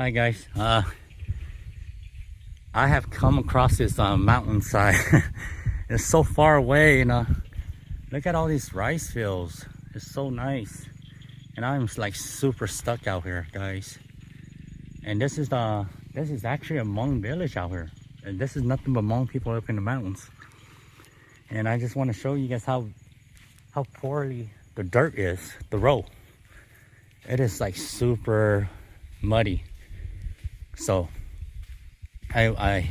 Hi guys, uh, I have come across this uh, mountainside. It's so far away, you know. Look at all these rice fields. It's so nice. And I'm like super stuck out here, guys. And this is the this is actually a Hmong village out here. And this is nothing but Hmong people up in the mountains. And I just want to show you guys how how poorly the dirt is, the road. It is like super muddy. So I I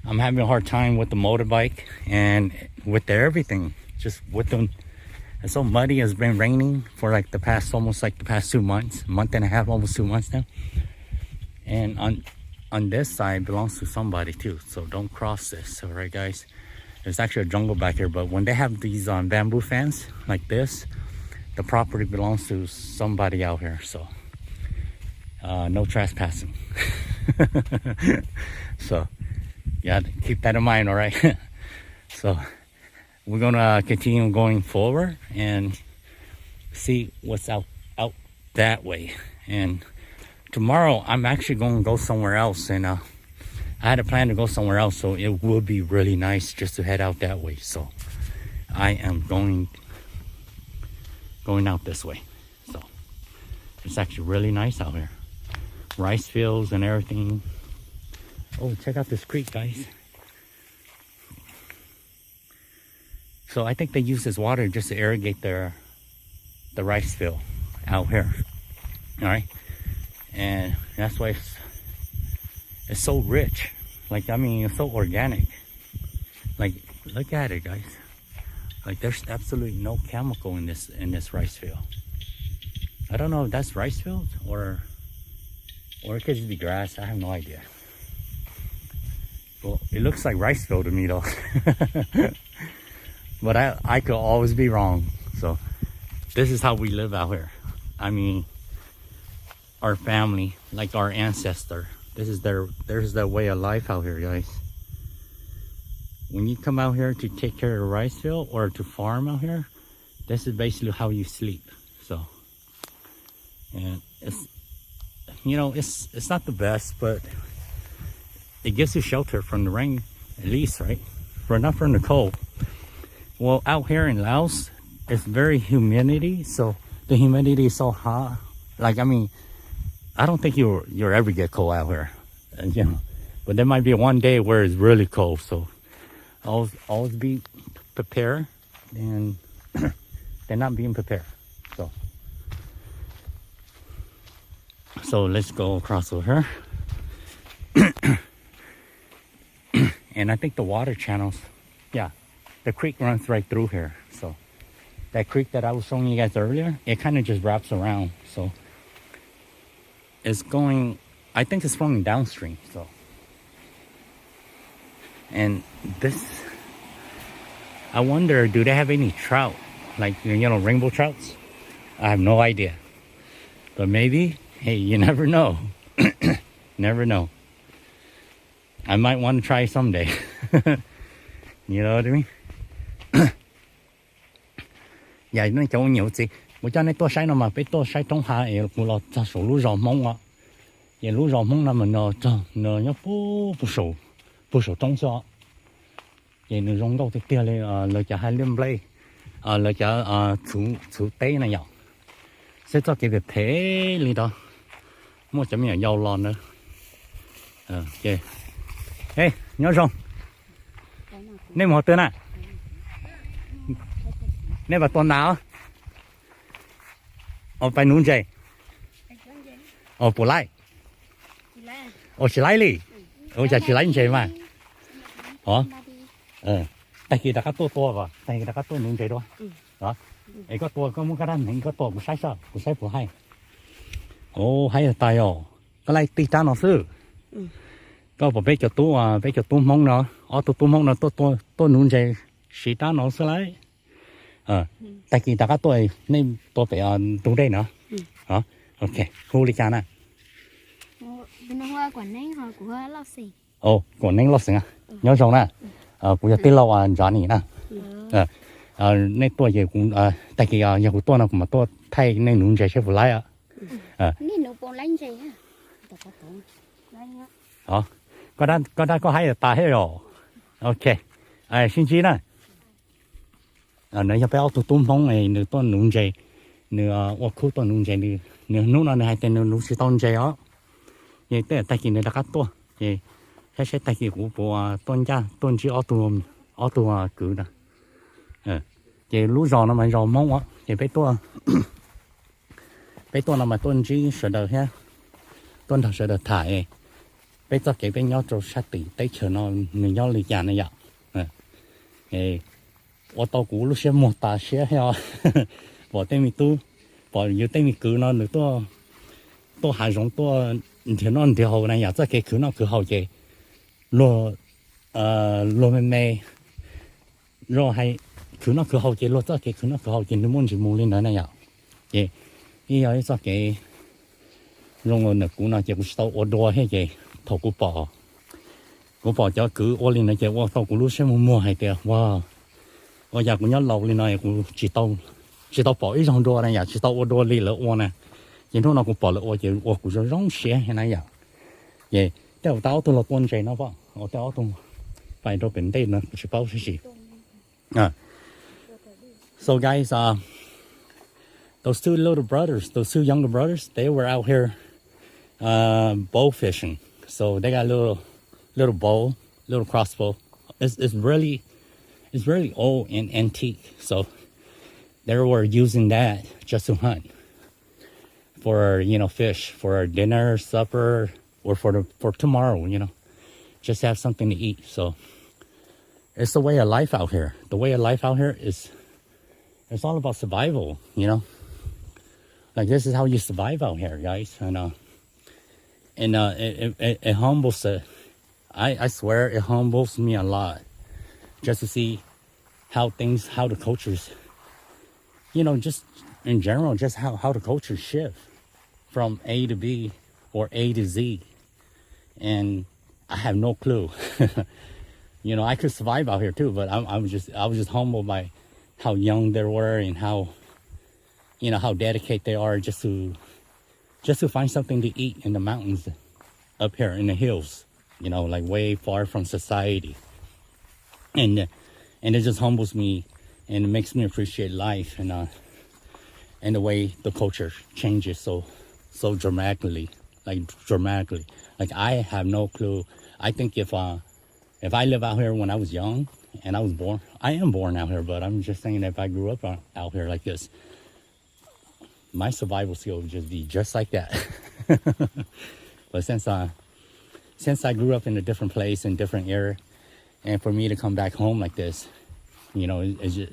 I'm having a hard time with the motorbike and with the everything. Just with them, it's so muddy. It's been raining for like the past almost like the past two months, month and a half, almost two months now. And on on this side belongs to somebody too. So don't cross this, all right, guys? There's actually a jungle back here, but when they have these um, bamboo fence like this, the property belongs to somebody out here. So uh, no trespassing. So yeah, keep that in mind, all right? So we're gonna continue going forward and see what's out out that way. And tomorrow I'm actually going to go somewhere else, and uh, I had a plan to go somewhere else, so it would be really nice just to head out that way. So I am going going out this way. So it's actually really nice out here. Rice fields and everything. Oh, check out this creek, guys. So I think they use this water just to irrigate their the rice field out here. All right. And that's why it's it's so rich. Like, I mean, it's so organic. Like, look at it, guys. Like, there's absolutely no chemical in this in this rice field. I don't know if that's rice field or or it could just be grass. I have no idea. Well, it looks like rice field to me though. But I I could always be wrong. So this is how we live out here. I mean, our family, like our ancestor, this is their there's their way of life out here, guys. When you come out here to take care of the rice field or to farm out here, this is basically how you sleep. So and it's you know it's it's not the best, but it gives you shelter from the rain, at least, right? For not from the cold. Well, out here in Laos, it's very humidity, so the humidity is so high. Like, I mean, I don't think you you ever get cold out here, and, you know. But there might be one day where it's really cold, so always always be prepared, and they're not being prepared. So so let's go across over here. And I think the water channels, yeah, the creek runs right through here. So that creek that I was showing you guys earlier, it kind of just wraps around. So it's going, I think it's flowing downstream. So, and this, I wonder, do they have any trout? Like, you know, rainbow trouts? I have no idea. But maybe, hey, you never know. Never know. I might want to try someday. You know what I mean? Yog nej cov ua niam ua txiv, kuv coj nej tuaj saib no mas peb tuaj saib roob hav es kuv los txog saum lub zos Hmoob os. Ces lub zos Hmoob no mas no txog no nyob puag saum roob xwb os. Ces nws zoo nkauj tiag tiag li, lawv cov hav liaj nplej, lawv cov txhuv teb na yom. Saib txoj kev phem phem li ntawd, muaj cov me nyuam yaus los na. Nyob zoo, nej mus qhov twg na? Nej puas tua nas? Os, pais nuv ntses. Os, puas laib? Os, tsis laib li. Ua cas tsis laib ntses mas? Os, tag kis rov qab tuaj tua, tag kis rov qab tuaj nuv ntses dua. Es koj tua, koj muab koj rab hneev koj tua kuv saib seb, kuv saib puas haib. Os, haib tas yom. Koj laij tig rab no xwb. Koj puas peb cov tub, peb cov tub Hmoob no, ob tug tub Hmoob no tuaj nuv ntses siv rab no xwb lauj. Tag kis rov qab tuaj, nej tua pem ntug dej no. Ok, hu li cas na? Kuam Neeb Loj Xeem. Nyob zoo na. Kuv yog tij laug Ntsav Nis na. Nej tuaj ces kuv, tag kis yog kuv tuaj no kuv mam tuaj thaij nej nuv ntses seb puas laib. Nej nuv puas laib ntses? Koj dab koj hais tas thiab os. Ok, sib ntsib na. Nws yog peb ob tug tub Hmoob, nws tuaj nuv ntses, nws ua khub tuaj nuv ntses, nws hnub no nws hais tias nws nuv tsis tau ntses os. Ces tej tag kis nws rov qab tuaj, ces saib saib tag kis kuv puas tuaj ncaj tuaj ntsib ob tug kwv na. Ces lub zos no mas zos Hmoob os, ces peb tuaj peb tuaj no mas tuaj ntsib sawv daws thiab, tuaj nrog sawv daws tham peb txoj kev peb nyob rau sab tim teb chaws no nws nyob li cas na yom. Ua tau kuv lub siab muag tas siab thiab os. Pom tej me tub, pom yus tej me kwv no nws tuaj hav zoov tuaj nrhiav noj nrhiav haus na yom, txoj kev khwv noj khwv haus ces luag luag me me zoj hais khwv noj khwv haus ces luag txoj kev khwv noj khwv haus ces nws muaj ntsis mus li ntawd na yom. Ces ib yog ib txoj kev zoo li ntawm kuv no ces kuv tsis tau ua dua thiab ces thaum kuv pom, kuv pom cov kwv ua li no ces ua tau kuv lub siab muag muag hais tias ua, ua cas kuv nyob laus li no kuv tsis tau pom ib zaug dua na yom, tsis tau ua dua li lawv ua na. Ces hnub no kuv pom lawv ua ces ua kuv zoo zoo siab na yom. Ces tej zaum tau ob tug los tua ntses no pom, tej ob tug pais rau pem ntej no kuv tsis paub sab si. So guys, uh, those two little brothers, those two younger brothers, they were out here uh, bow fishing. So they got a little little bow, little crossbow. It's, it's really it's really old and antique. So they were using that just to hunt for you know fish for dinner, supper, or for the for tomorrow. You know, just have something to eat. So it's the way of life out here. The way of life out here is it's all about survival. You know, like this is how you survive out here, guys. And uh, and uh, it, it, it humbles the. I, I swear it humbles me a lot just to see how things, how the cultures, you know, just in general, just how, how the cultures shift from A to B or A to Z. And I have no clue. You know, I could survive out here too, but I'm, I'm just, I was just humbled by how young they were and how, you know, how dedicated they are just to just to find something to eat in the mountains up here in the hills, you know, like way far from society. And and it just humbles me and it makes me appreciate life and uh and the way the culture changes so so dramatically, like dramatically. Like I have no clue. I think if uh if I live out here when I was young and I was born, I am born out here, but I'm just saying if I grew up out here like this, my survival skill would just be just like that. But since uh since I grew up in a different place in different area, and for me to come back home like this, you know, it, it's just,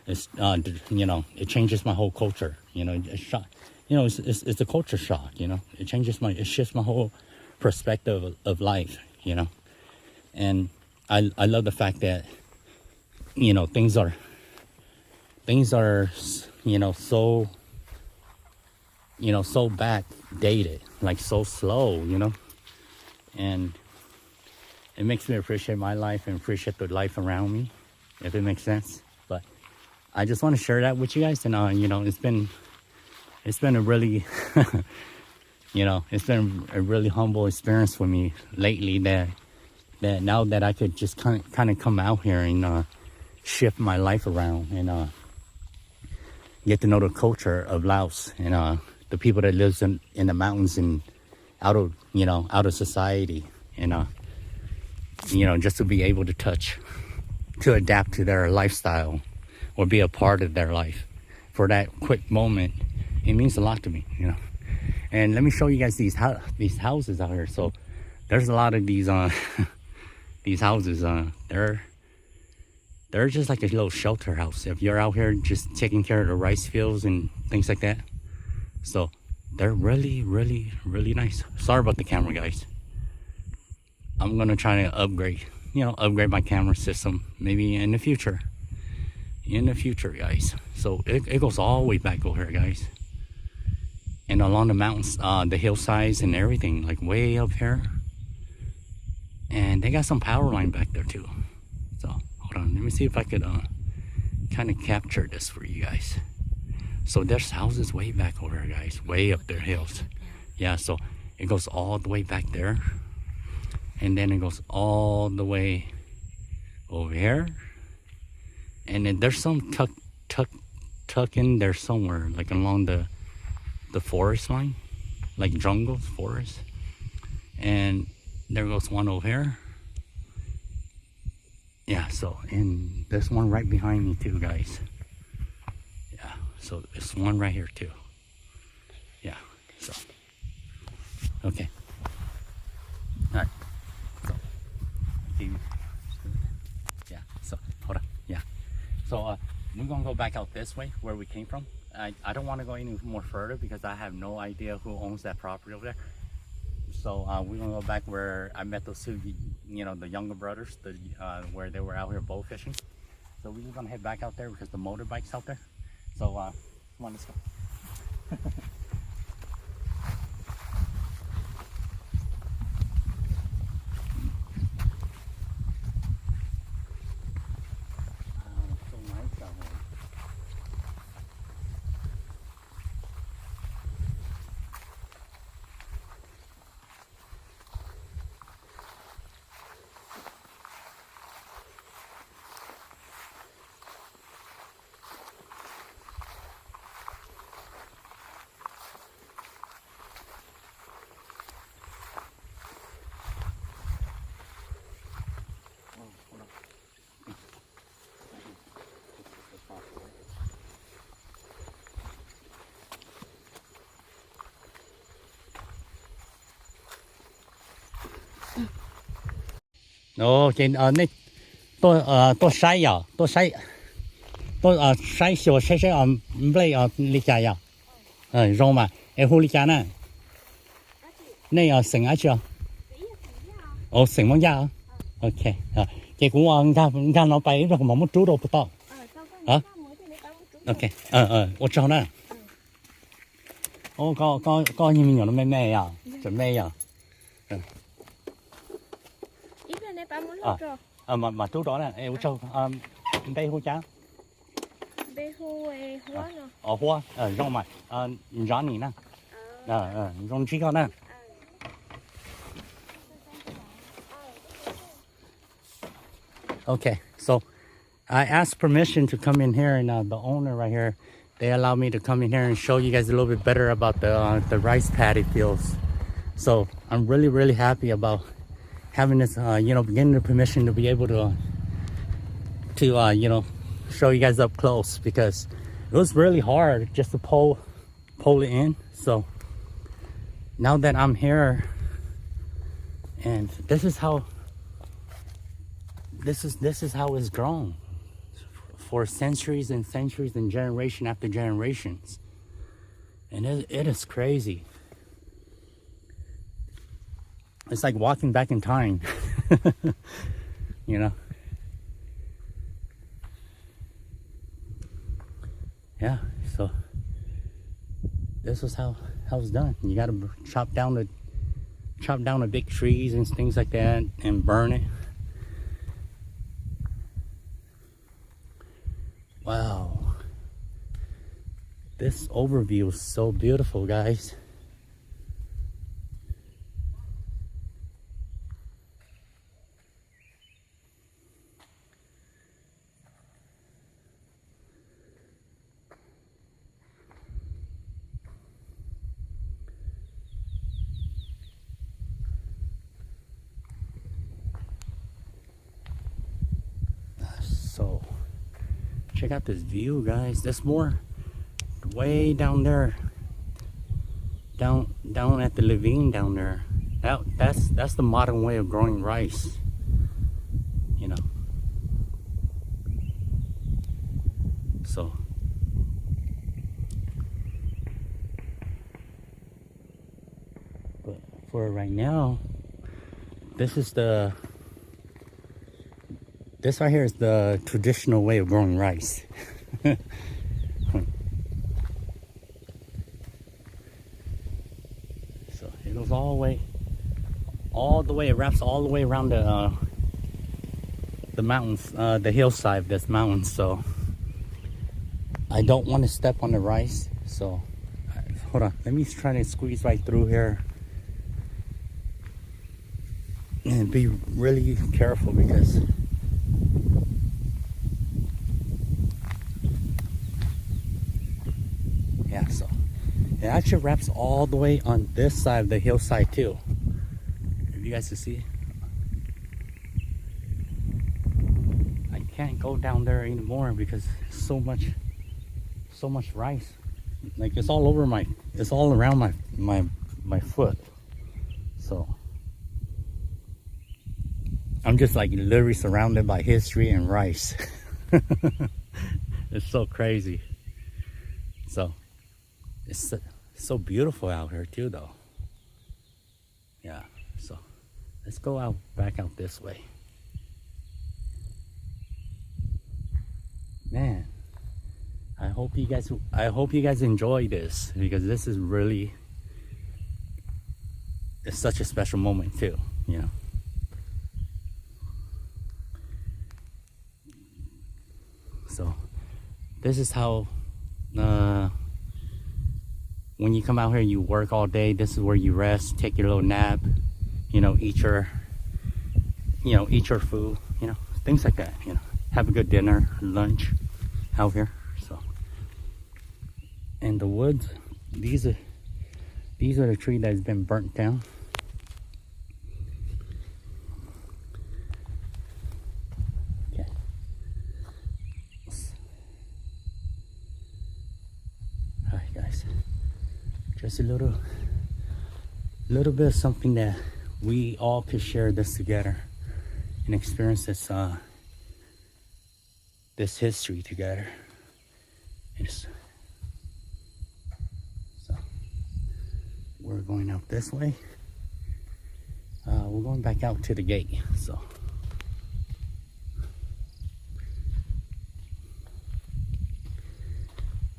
it's uh you know it changes my whole culture. You know, it's shock. You know, it's, it's it's a culture shock. You know, it changes my it shifts my whole perspective of, of life. You know, and I I love the fact that you know things are things are you know so you know so backdated, like so slow, you know, and it makes me appreciate my life and appreciate the life around me, if it makes sense. But I just want to share that with you guys, and uh, you know, it's been it's been a really you know it's been a really humble experience for me lately that that now that I could just kind of, kind of come out here and uh, shift my life around and uh, get to know the culture of Laos and uh, the people that lives in, in the mountains and out of you know out of society and uh, you know just to be able to touch to adapt to their lifestyle or be a part of their life for that quick moment, it means a lot to me, you know. And let me show you guys these these houses out here. So there's a lot of these uh these houses uh they're they're just like a little shelter house if you're out here just taking care of the rice fields and things like that. So they're really really really nice. Sorry about the camera, guys. I'm gonna try to upgrade, you know, upgrade my camera system maybe in the future. In the future, guys. So it, it goes all the way back over here, guys. And along the mountains, uh, the hillsides and everything, like way up here. And they got some power line back there too. So hold on, let me see if I could uh, kind of capture this for you guys. So there's houses way back over here, guys, way up there hills. Yeah, so It goes all the way back there, and then it goes all the way over here, and then there's some tuck tuck tuck in there somewhere, like along the the forest line, like jungles, forest, and there goes one over here. Yeah, so, and there's one right behind me too, guys. Yeah, so there's one right here too. Yeah, so, okay. All right. So, yeah, so, hold on. Yeah. So, uh, we're gonna go back out this way where we came from. I, I don't want to go any more further because I have no idea who owns that property over there. So, uh, we're gonna go back where I met those two, you know, the younger brothers, the, uh, where they were out here bow fishing. So we're just gonna head back out there because the motorbike's out there. So, uh, come on, let's go. Ah, it's so nice out here. Ov, ces nej tuaj saib yom, tuaj saib, tuaj saib xyuas saib saib nplej li cas yom. Zoo mas es hu li cas na? Nej xeem dab tsi os? Ov, xeem Moob Yaj. Ok, ces kuv nkag no pais ib pliag kuv mam muab rub rau puas tau? Ok, ua tsaug na. Koj yeej me nyuam no me me yom, tseem me yom. Mas rub rau na, ua tsaug. Npe hu cas? Huab, zoo mas, Johnny na. Zoo ntsib koj na. Okay, so I asked permission to come in here, and uh, the owner right here, they allowed me to come in here and show you guys a little bit better about the uh, the rice paddy fields. So I'm really, really happy about having this, uh, you know, getting the permission to be able to, to uh, you know, show you guys up close because it was really hard just to pull pull it in. So now that I'm here, and this is how this is this is how it's grown for centuries and centuries and generation after generations. And it, it is crazy. It's like walking back in time. You know? Yeah, so this was how how it's done. You got to chop down the chop down the big trees and things like that and burn it. Wow. This overview is so beautiful, guys. So, check out this view, guys. There's more way down there. Down down at the ravine down there. That that's that's the modern way of growing rice. You know. So but for right now, this is the this right here is the traditional way of growing rice. So it goes all the way, all the way. It wraps all the way around the uh, the mountains, uh, the hillside of this mountain. So I don't want to step on the rice. So hold on, let me try to squeeze right through here. Be really careful because, yeah, so it actually wraps all the way on this side of the hillside too. If you guys can see, I can't go down there anymore because so much, so much rice. Like, it's all over my, it's all around my my my foot. So I'm just, like, literally surrounded by history and rice. It's so crazy. So it's so, so beautiful out here too, though. Yeah. So let's go out, back out this way. Man, I hope you guys, I hope you guys enjoy this because this is really, it's such a special moment too, you know. So this is how, uh, when you come out here, you work all day. This is where you rest, take your little nap, you know, eat your, you know, eat your food, you know, things like that, you know, have a good dinner, lunch out here. So, and the woods, these are, these are the tree that's been burnt down. Okay. Hi, guys. Just a little, little bit of something that we all could share this together and experience this, uh, this history together. It's, so we're going out this way. Uh, we're going back out to the gate. So,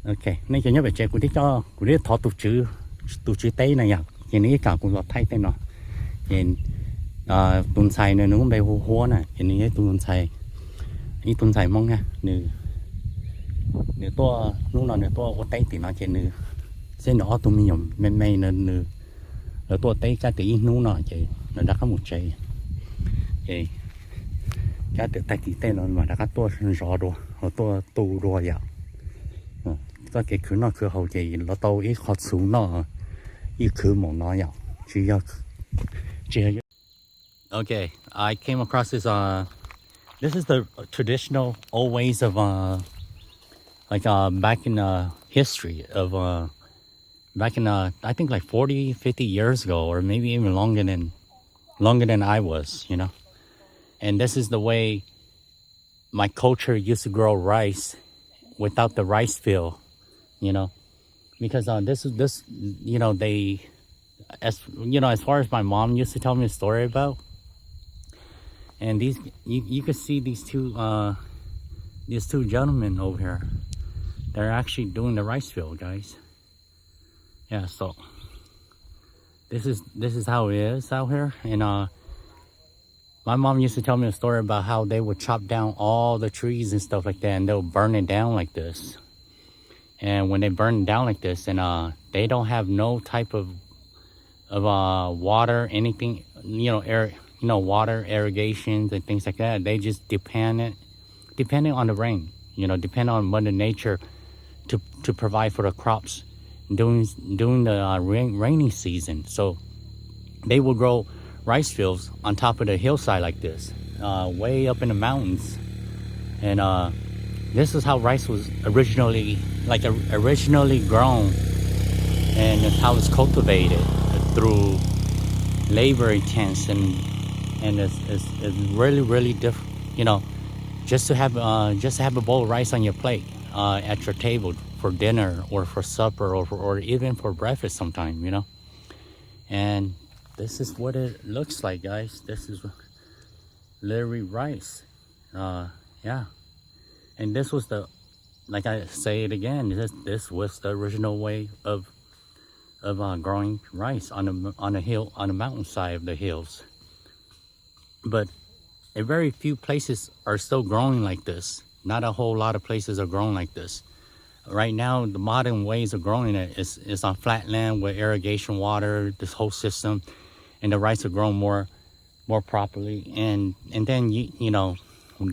ok, nej cov nyob pem tsev, kuv twb coj, kuv twb thov tus tswv, tus tswv teb na yom, ces nws ib kam kuv los thaij tej no. Ces tus ntxhais nws, nws lub npe hu Huab na, ces nws yog ib tug ntxhais, ib tug ntxhais Hmoob na, nws, nws tuaj, hnub no nws tuaj ua teb tim no ces nws, xeb nws ob tug me nyuam me me na, nws, lawv tuaj teb kab tim ib hnub no ces lawv rov qab mus tsev. Ces kab tim tag kis tej no mas rov qab tuaj zov dua, ho tuaj tu dua yom. Txoj kev khwv noj khwv haus ces los tau ib qho txhuv noj, ib khwv mus no yom, tsis yog, tsis yog. Okay, I came across this. Uh, this is the traditional old ways of, uh, like, uh, back in, uh, history of, uh, back in, uh, I think, like, forty, fifty years ago, or maybe even longer than, longer than I was, you know. And this is the way my culture used to grow rice without the rice field, you know, because, uh, this is, this, you know, they, as you know, as far as my mom used to tell me a story about, and these, you, you could see these two, uh, these two gentlemen over here. They're actually doing the rice field, guys. Yeah, so this is, this is how it is out here, and, uh, my mom used to tell me a story about how they would chop down all the trees and stuff like that, and they'll burn it down like this. And when they burn it down like this, and, uh, they don't have no type of, of, uh, water, anything, you know, air, you know, water, irrigations and things like that. They just depend it, depending on the rain, you know, depend on Mother Nature to, to provide for the crops during, during the, uh, rain, rainy season. So they will grow rice fields on top of the hillside like this, uh, way up in the mountains. And, uh, this is how rice was originally, like, uh, originally grown, and it's how it's cultivated through labor intense, and, and it's, it's, it's really, really different, you know, just to have, uh, just to have a bowl of rice on your plate, uh, at your table for dinner or for supper or for, or even for breakfast sometime, you know. And this is what it looks like, guys. This is literally rice. Uh, yeah. And this was the, like I say it again, this, this was the original way of, of, uh, growing rice on a, on a hill, on a mountainside of the hills. But a very few places are still growing like this. Not a whole lot of places are growing like this. Right now, the modern ways of growing it is, is on flat land with irrigation water, this whole system, and the rice are grown more, more properly. And and then you you know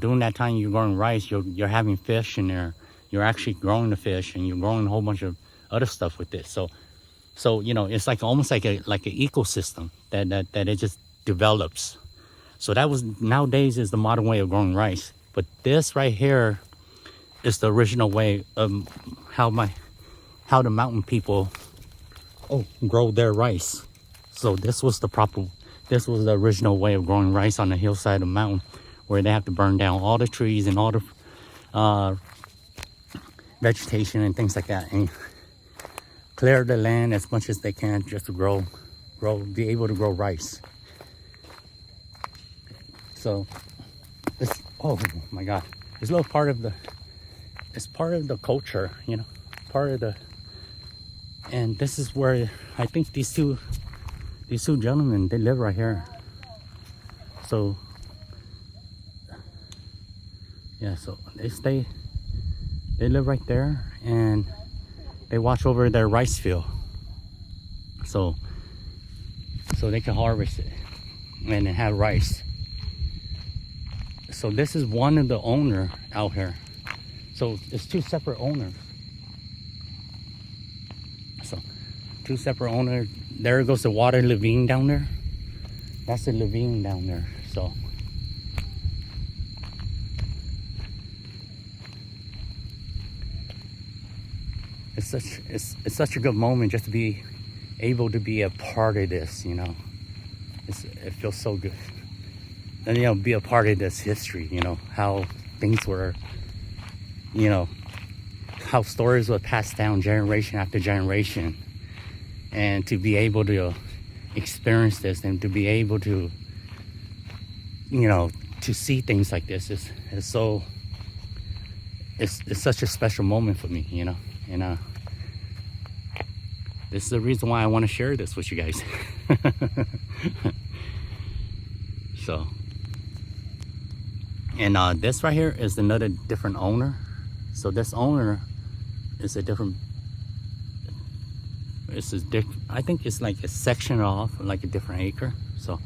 during that time you're growing rice, you're you're having fish in there. You're actually growing the fish, and you're growing a whole bunch of other stuff with it. So so you know it's like almost like a like an ecosystem that that that it just develops. So that was nowadays is the modern way of growing rice. But this right here is the original way of how my how the mountain people, oh, grow their rice. So this was the proper, this was the original way of growing rice on the hillside of mountain, where they have to burn down all the trees and all the uh, vegetation and things like that, and clear the land as much as they can just to grow, grow, be able to grow rice. So this, oh my God, this little part of the, it's part of the culture, you know, part of the, and this is where I think these two, these two gentlemen, they live right here. So yeah, so they stay, they live right there, and they watch over their rice field. So so they can harvest it and have rice. So this is one of the owner out here. So it's two separate owners. So two separate owners. There goes the water ravine down there. That's the ravine down there. So it's such it's, it's such a good moment just to be able to be a part of this, you know. It's, it feels so good. And you know, be a part of this history, you know, how things were, you know, how stories were passed down generation after generation. And to be able to experience this and to be able to you know, to see things like this is, is so, it's, it's such a special moment for me, you know, and uh, this is the reason why I want to share this with you guys. So, and uh, this right here is another different owner. So this owner is a different it's a diff- I think it's like a section off, like a different acre. So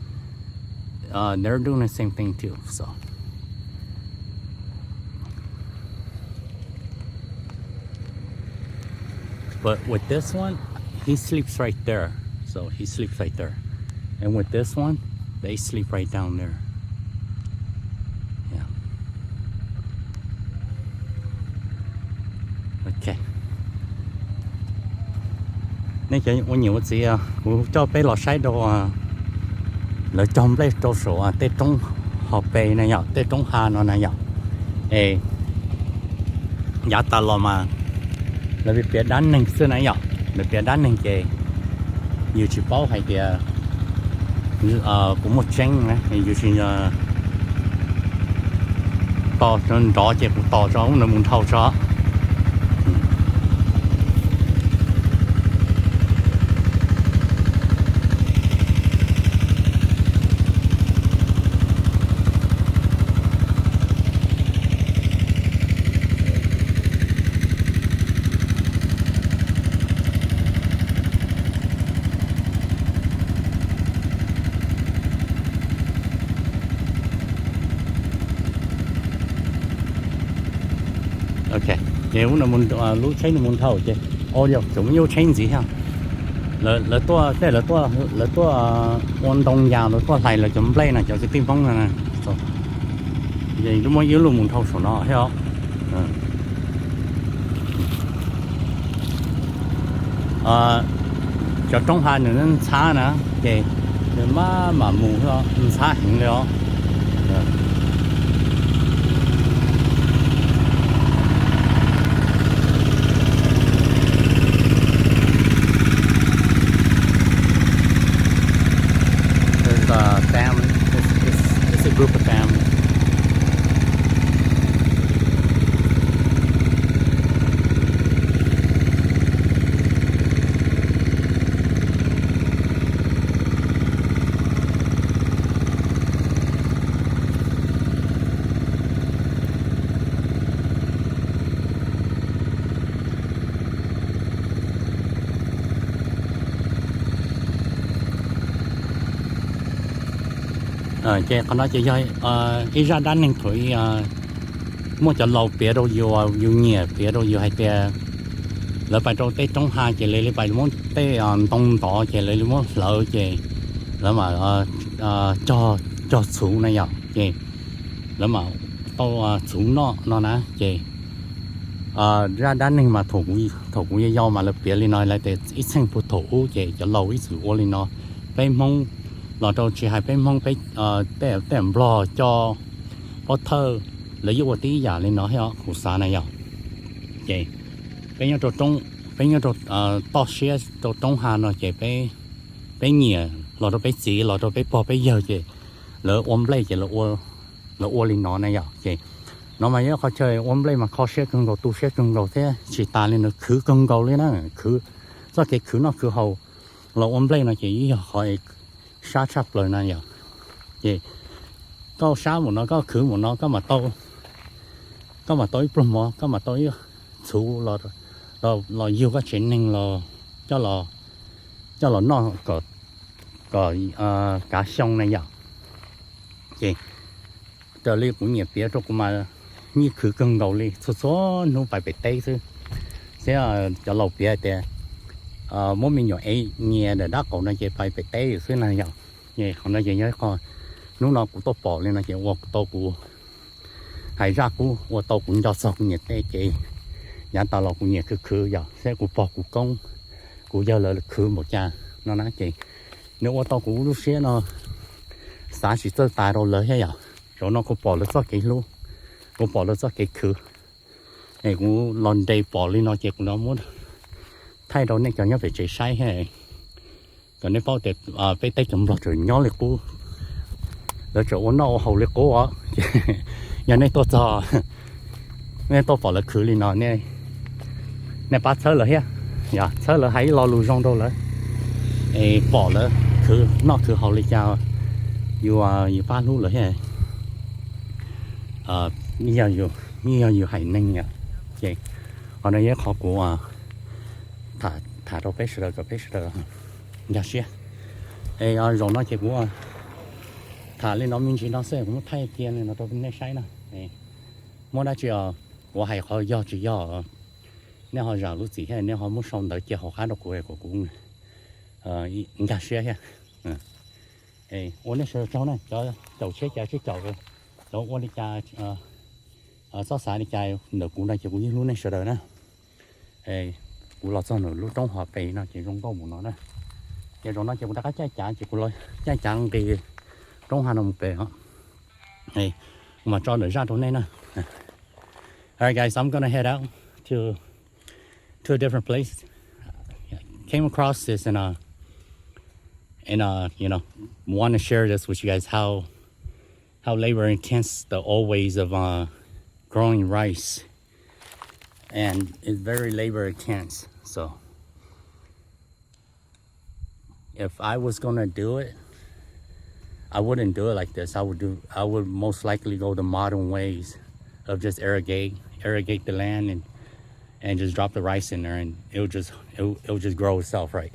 uh, they're doing the same thing too. So, but with this one, he sleeps right there. So he sleeps right there. And with this one, they sleep right down there. Yeah. Ok. Nej cov ua niam ua txiv, kuv coj peb los saib rau lawv cog nplej rau saum tej roob hauv pes na yom, tej roob ha no na yom. Es yav tas los mas lawv piav dab neeg xwb na yom, lawv piav dab neeg ces yus tsis paub hais tias kuv muaj tseeb na, yus tsis tos nrov ces kuv tos tso ub no mus dhau tso. Ok, ces ub no lub tsheb no mus dhau ces, o yog tseem muaj ib lub tsheb ntxiv thiab. Lawv tuaj tej, lawv tuaj ua ntoo yas, lawv tuaj hlais lawv cov nplej no, cov kwv tij Hmoob no na. Ces muaj ib lub mus dhau saum no thiab os. Cov roob ha nws ntxhab na, ces nws maj mam mus ntxhab heev li os. There's a family. It's, it's, it's a group of family. Ces qhov no ces yog ib zaj dab neeg thaum muaj cov laus piav rau yus, yus nyiam piav rau yus hais tias lawv pais rau tej roob hav ces lawv li pais muab tej ntoo ntov ces lawv li muab hlawv ces lawv mam cog txhuv na yom, ces lawv mam tau txhuv noj no na. Ces zaj dab neeg mas thaum kuv yau yau mas lawv piav li no lawv tias ib txheej puag thaum ub ces cov laus ib txwm ua li no. Peb Hmoob los rau tsis hais peb Hmoob, peb tej Nplog cov pov thawj lawv yeej ua tib yam li no thiab kuv xav na yom. Ces peb nyob rau roob, peb nyob rau toj siab rau roob hav no ces peb nyiam los rau peb txiv los rau peb pog peb yawg ces lawv ua nplej ces lawv ua li no na yom. Ces no mas yog qhov chaw ua nplej mas kho siab kawg nkaus, tu siab kawg nkaus thiab tsis tas li ntawd khwv kawg nkaus li na. Khwv, txoj kev khwv noj khwv haus los ua nplej no ces yeej yog qhov sab tshaj plaws na yom. Ces koj sab mus no, koj khwv mus no, koj mam tau, koj mam tau ib pluag mov, koj mam tau ib txhuv los yug koj tsev neeg los coj los noj kom kav xyoo na yom. Ces raws li kuv niam piav rau kuv mas yeej khwv kawg nkaus li, txhua txhua hnub pais pem teb xwb. Thiab cov laus piav hais tias muab me nyuam ev nyias ntawm dab qaum no ces pais pem teb xwb na yom. Ces qhov no ces yog ib qho hnub no kuv tuaj pom li no ces ua tau kuv hais zaj qub, ua tau kuv nco txog kuv niam tej kev yav tas los kuv nyiam khwv khwv yom, thiab kuv pog kuv koob kuv yawg lawv khwv npaum cas no na. Ces nws ua tau kuv lub siab no xav tsis txawj tas rau lawv thiab yom. Zaum no kuv pom lawv txoj kev hlub, kuv pom lawv txoj kev khwv, es kuv los nres pom li no ces kuv los muab thaij rau nej cov nyob pem tsev saib thiab. Kom nej paub tias peb teb chaws Nplog tseem nyob li qub, lawv tseem ua noj ua haus li qub os. Yog nej tuaj txog, nej tuaj pom lawv khwv li no, nej pab txhawb lawv thiab, yog txhawb lawv hais ib lo lus zoo rau lawv, es pom lawv khwv noj khwv haus li cas, yus, yus pab hlub lawv thiab. Yeej yog yus haiv neeg yom. Ces qhov no yog qhov kuv tham rau peb sawv daws kom peb sawv daws nkag siab. Es zaum no ces kuv tham li no me ntsis no xwb, kuv muab thaij cia li no rau nej saib na. Muaj dab tsi uas kuv hais qhov yog tsis yog, nej ho zam lub txim thiab nej ho muab sau ntawv cia hauv qab rau kuv kom kuv nkag siab thiab. Ua nej sawv daws tsaug na, cov caum tsheb cav tsib caum, cov ua li cas, txoj xav li cas ntawm kuv no ces kuv yeej hlub nej sawv daws na. Kuv los txog ntawm lub roob Hos Pes no ces zoo nkauj mus no na. Ces zaum no ces kuv rov qab caij cav ces kuv los caij cav nqis roob hav no mus pem os. Kuv mam tso ntawm zaj rau nej na. Alright guys, I'm gonna head out to to a different place. Came across this and uh and uh you know want to share this with you guys how how labor intense the old ways of uh growing rice, and it's very labor intense. So if I was gonna do it, I wouldn't do it like this. I would do I would most likely go the modern ways of just irrigate irrigate the land and and just drop the rice in there and it would just it, would- it would just grow itself, right?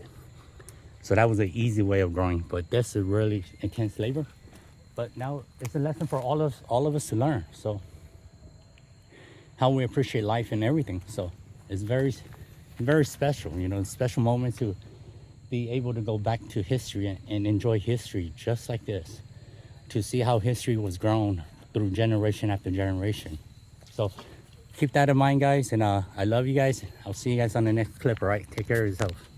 So that was an easy way of growing, but this is really intense labor. But now it's a lesson for all of all of us to learn. So how we appreciate life and everything. So it's very, very special, you know, special moment to be able to go back to history and, and enjoy history just like this, to see how history was grown through generation after generation. So keep that in mind, guys, and uh, I love you guys. I'll see you guys on the next clip, all right? Take care of yourself.